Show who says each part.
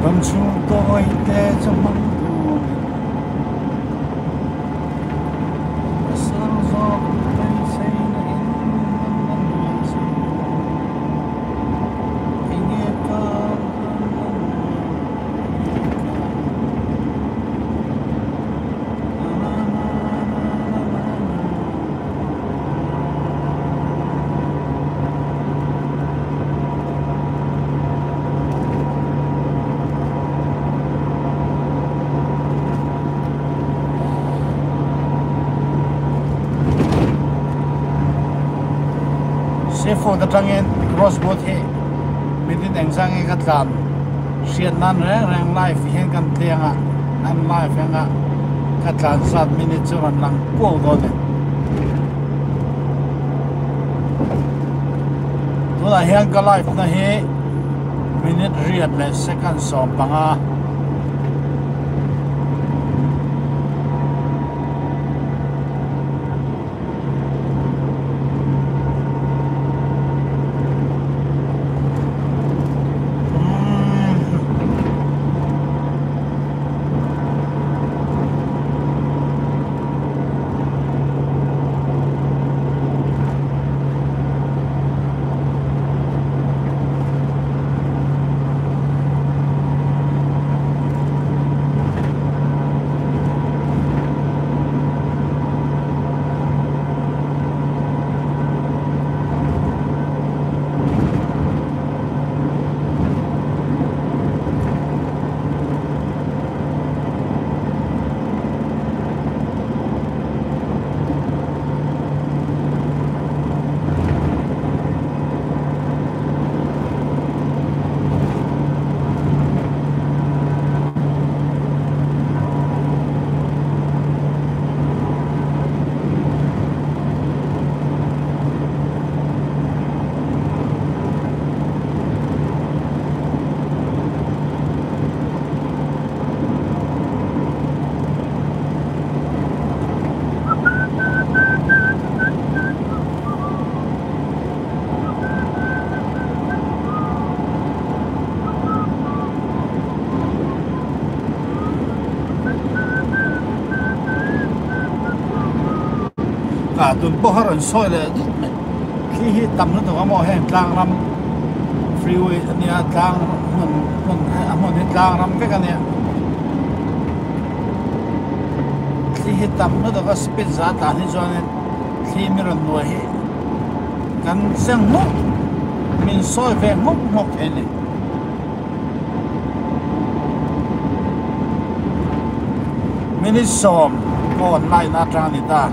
Speaker 1: Dam chhung tawi te chu hmang turin ka sang zawk beiseina in nang a nuai zo. Enge ka nang a nuam, enge ka na na na na na na na. Seafood atangin crossboat hi mitin engzah nge ka tlan hriat nan reng reng live hian kan tliang a an live anga ka tlan zat minute chu rawn lang kuau dawn e. Tunah hian ka live na hi minute riat leh second 15. Ka tun pawh a rawn sawi leh dut mai thli hi tam lutuk a maw heng tlang ram freeway a nia tlang hmun hmun a hmun hi tlang ram vek a nia thli hi tam lutuk a speed za tlan hi chuanin thli mi rawn nuai hi kan seng hmawk min sawi ve hmawk hmawk thei a ni. Minute 10 ka online atang a ni ta.